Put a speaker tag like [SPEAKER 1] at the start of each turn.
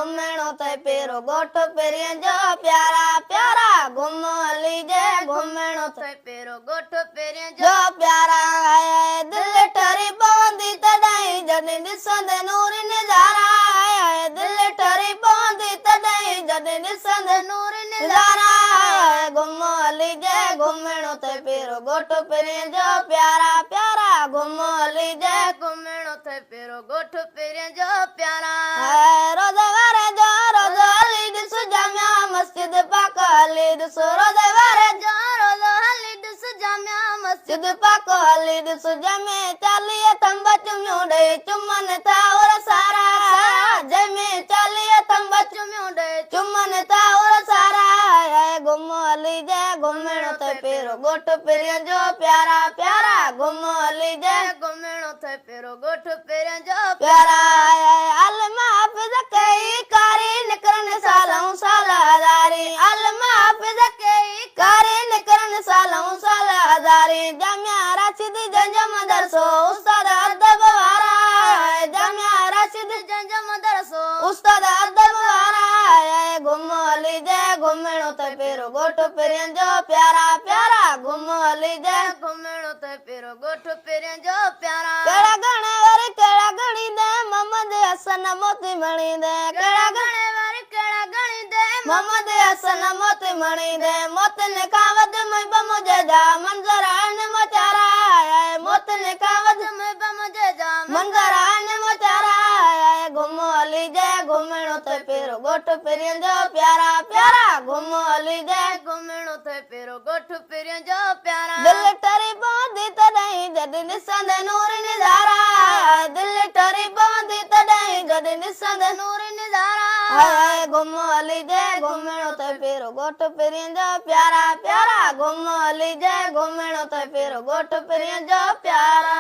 [SPEAKER 1] گهمڻو اٿئي پيرو ڳوٺ پرينء جو پيارا پيارا گهم هلي جي گهمڻو اٿئي
[SPEAKER 2] پيرو ڳوٺ پرينء
[SPEAKER 1] جو پيارا هاء دل ٺري پوندي تڏهن جڏهن ڏسندي نوري نظارا هاء دل ٺري پوندي تڏهن جڏهن ڏسندي
[SPEAKER 2] نوري
[SPEAKER 1] نظارا هاء گهم هلي جي گهمڻو اٿئي پيرو ڳوٺ پرينء جو پيارا پيارا گهم هلي جي
[SPEAKER 2] گهمڻو اٿئي پيرو ڳوٺ پرينء جو پيارا.
[SPEAKER 1] هاء روضي واري جو روضو هلي ڏس جامع مسجد پاڪ هلي ڏس روضي واري
[SPEAKER 2] جو روضو هلي ڏس جامع مسجد
[SPEAKER 1] پاڪ هلي ڏس جنهن ۾ 40 ٿنڀ چميون ڏئي چمن ٿا اور سارا جنهن ۾ 40 ٿنڀ
[SPEAKER 2] چميون ڏئي
[SPEAKER 1] چمن ٿا اور سارا هاء گم هلي جي گهمڻو ٿئي پيرو ڳوٺ پرينء جو پيارا پيارا گم هلي جي
[SPEAKER 2] گهمڻو ٿئي پيرو ڳوٺ پرينء جو
[SPEAKER 1] پيارا عالم حافظ ڪئي قاري نڪرن سالئون سال هزارين عالم حافظ
[SPEAKER 2] ڪئي
[SPEAKER 1] قاري نڪرن سالئون سال هزارين جامع راشد جنهن جو مدرسو استاد ادب وارا جامع راشد
[SPEAKER 2] جنهن جو مدرسو
[SPEAKER 1] استاد ادب وارا گم هلي جي گهمڻو ٿئي پيرو ڳوٺ پرين جو پيارا پيارا گم هلي جي
[SPEAKER 2] گهمڻو ٿئي پيرو ڳوٺ پرين جو پيارا.
[SPEAKER 1] ڪهڙا گهڻي وري ڪهڙا گهڙيندين محمد حسن موتي مڻيندين ڪهڙا
[SPEAKER 2] گهڻي وري ڪهڙا گهڙيندين
[SPEAKER 1] محمد حسن موتي مڻيندين موتين کان وڌ محب منهنجي جا منظر آهن موچارا موتين کان وڌ
[SPEAKER 2] محب منهنجي جا
[SPEAKER 1] منظر آهن موچارا گم هلي جي گهمڻو ٿئي پيرو ڳوٺ پرين جو پيارا پيارا گم هلي جي
[SPEAKER 2] گهمڻو ٿئي پيرو ڳوٺ پرين جو پيارا.
[SPEAKER 1] دل ٺري پوندي تڏهن جڏهن ڏسندي نوري نظارا دل ٺري پوندي تڏهن جڏهن ڏسندي
[SPEAKER 2] نوري نظارا.
[SPEAKER 1] هاء گم هلي جي گهمڻو ٿئي پيرو ڳوٺ پرين جو پيارا پيارا گم هلي جي گهمڻو ٿئي پيرو ڳوٺ پرين جو پيارا.